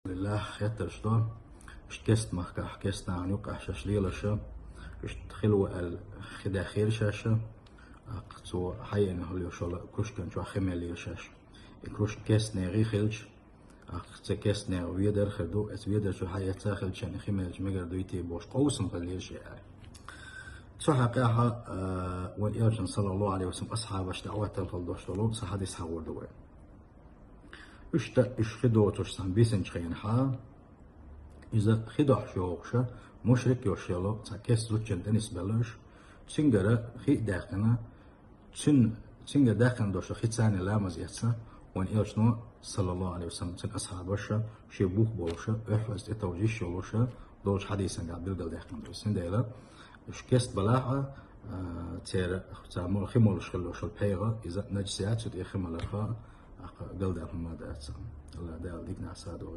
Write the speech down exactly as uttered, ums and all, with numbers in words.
Лиллах, хеттарш до. Иштта кест махкахь, кест нахана юккъехь шаьш лелаша, иштта хила ву аьлла хи даьхира шаьша, тӀаккха цо хьаеана хила йолу кружкан чохь хи меллера шаьш. И кружка кест нехан хилча, тӀаккха цу кест нехан ведар хир ду, эцу ведар чу хьаэцна хилча, шен хи мелча мегар дуй те бохуш, къовсам хила лелаш яра. Цу хьакъехьа, а, вайн элчан, саллаллаху алейхи ва саллям, асхьабаш дӀахӀоттал хила долуш долу цхьа хьадис хьахор ду вай. Иштта уьш хи доцуш санна бисинчу хенахьа, иза хи дохьуш йогӀуша, мушрик йолуш йолу цхьа кест зудчунна тӀе нисбелла уьш, цуьнгара хи а даьккхина, цуьнан, цуьнгара даьккхина долуш хи царна ламаз эцна, вайн элчано, саллаллаху алейхи ва саллям, цуьнан асхьабаша, шен бух болуша, оьхьаза тӀетовжа йиш йолуша, долчу хьадисангахь билгалдаьккхина ду. Цундела уьш кест балахь а, а, церан, цара молу хи молуш хила йолуш йолу пхьегӀа, иза наджис яц, цу тӀе хи маларха, тӀаккха галдаьлла хӀума дац. Аллах Дала диканах садо.